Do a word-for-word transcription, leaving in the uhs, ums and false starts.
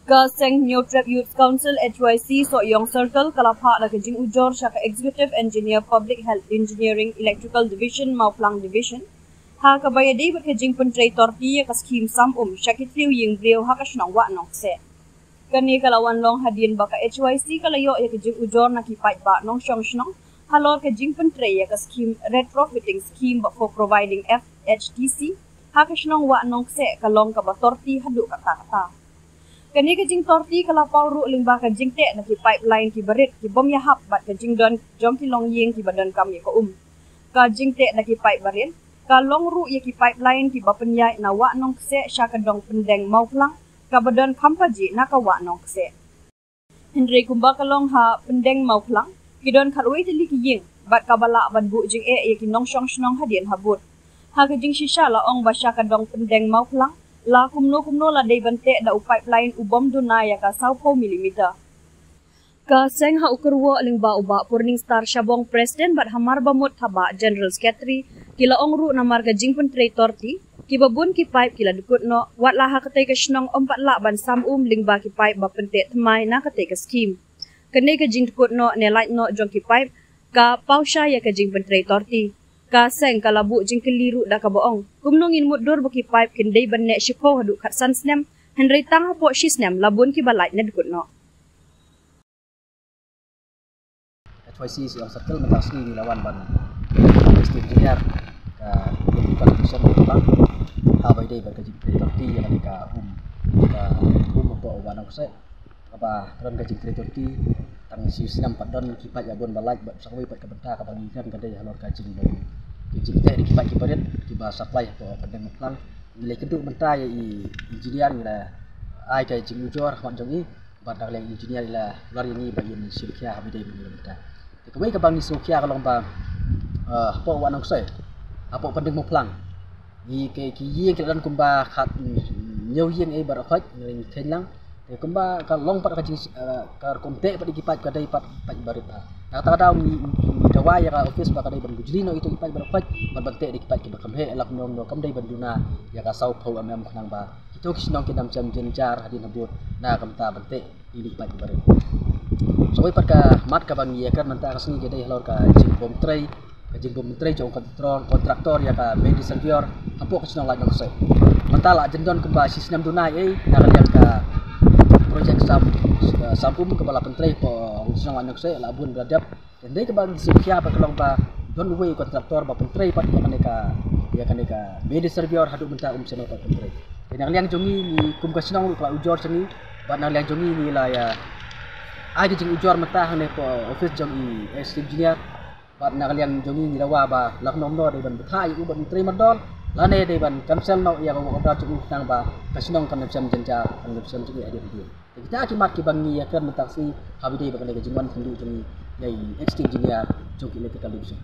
Ka seng Hynñiewtrep Youth Council, H Y C, Sohiong Circle, ka la phah da ka jingujor sha ka Executive Engineer, Public Health Engineering, Electrical Division, Mawphlang Division, ha kaba ïadei bad ka jingpyntrei torti ïa ka skhim sam um sha ki thliew ïing briew ha ka shnong Wahnongkseh. Kane ka la wan long hadien ba ka H Y C ka la ïoh ïa ka jingujor na ki paidbah nongshong shnong halor ka jingpyntrei ïa ka skhim Retrofitting Scheme for Providing F H T C ha ka shnong Wahnongkseh, ka long kaba torti haduh katta katta. Kane ka jingtorti ka la paw ruh lyngba ka jingteh na ki pipeline kiba rit ki bym ïahap bad ka jingdon jong ki longïing kiba donkam ïa ka um. Ka jingteh na ki pipe barit ka long ruh ïa ki pipeline kiba pynïaid na Wahnongkseh sha ka dong Pyndeng Mawphlang kaba don kham pajih na ka Wahnongkseh. Hynrei kumba ka long ha Pyndeng Mawphlang, ki don khatwei tylli ki ïing bad kaba lah ban buh jingeh ïa ki nongshong shnong hadien habud. Ha ka jingshisha la ong ba sha ka dong Pyndeng Mawphlang la kumno kumno la dei ban teh da u pipeline u bym duna ïa ka sawphew millimeter. Ka seng ha u kyrwoh lyngba u Bah Purningstar Shabong, President, bad Hamar Bamut Thabah, General Secretary, ki la ong ruh namar ka jingpyntrei torti, kiba bun ki paip ki la dkut noh, wat la ha katei ka shnong ym pat lah ban sam um lyngba ki paip ba pynteh thymmai na katei ka skhim. Kane ka jingdkut noh ne lait noh jong ki paip ka paw shai ïa ka jingpyntrei torti. Ka seng ka la buh jingkylli ruh da kaba ong, kumno ngin mutdur ba ki paip kin dei ban neh shiphew haduh khatsan snem, hynrei tang hapoh shi snem la bun kiba lait ne dkut noh. H Y C Sohiong Circle mynta sngi ngi la wan ban State Engineer ka Local Commission ka bang ha ba ïadei bad ka jingpyntrei torti ïa kane ka um, ka um hapoh Wahnongkseh, kaba ka don ka jingpyntrei torti tang shi snem pat don ki paip ïa bun ba lait bad sa kawei pat ka bynta kaba ngi kren ka dei halor ka jing, ka jingteh da ki paip kiba rit kiba supply hapoh Pyndeng Mawphlang. Ngi la kynduh mynta ïa i engineer, ngi la ai ka jingujor ha khmat jong i. Bad na ka liang engineer i la kular ïa ngi ba in shim khia ha ba ïadei bad ngi mynta. Te kawei kaba ngi sngewkhia ka long ba, eh, hapoh Wahnongkseh, hapoh Pyndeng Mawphlang, ngi, ki, ki ïing ki la don kumba khat, mm, hynñiew ïing ei baroh khoit, ngi kheiñ lang. Te kumba ka long pat ka jing, eh, ka rukom teh pat ïa ki paip ka dei pat paip ba rit. Na kata ka daw ngi, ngi dawa ïa ka office ba ka dei ban bujli noh ïa ki paip baroh khoit bad ban teh da ki paip kiba kham heh, la kumno kumno kam dei ban duna ïa ka sawphew mm khnang ba kito ki shnong kin ym shym jynjar hadien habud na ka bynta ban teh ïa ki paip kiba rit. Sa kawei pat ka mat kaba ngi ïakren mynta ka sngi ka dei halor ka jingbym trei, ka jingbym trei jong u kontraktor, kontraktor ïa ka main reservoir hapoh ka shnong Wahnongkseh. Mynta la jan don kumba shi snem duna ei na ka liang ka projek sam, sam um kaba la pyntrei hapoh ka shnong Wahnongkseh, la bun ba la dep. Te hynrei kaba ngi sngewkhia pat ka long ba don uwei u kontraktor ba pyntrei pat ïa kane ka, ïa kane ka main reservoir, haduh mynta um shym la pat pyntrei. Te na ka liang jong ngi, ngi kum ka shnong ruh ka la ujor jong ngi, bad na ka liang jong ngi ngi la ïa ai ka jingujor mynta hangne hapoh office jong i Executive Engineer. Bad na ka liang jong ngi ngi dawa ba la kumno kumno dei ban bthah ïa u ban trei mardor, lane dei ban cancel noh ïa ka work order jong u khnang ba ka shnong kan ym shym jynjar, kan ym shym jynjar hadien hadien. Te kita ki mat kiba ngi ïakren mynta ka sngi ha ba ïadei bad kane ka jingwan khyndiat jong ngi ïa i Executive Engineer jong ka Electrical Division.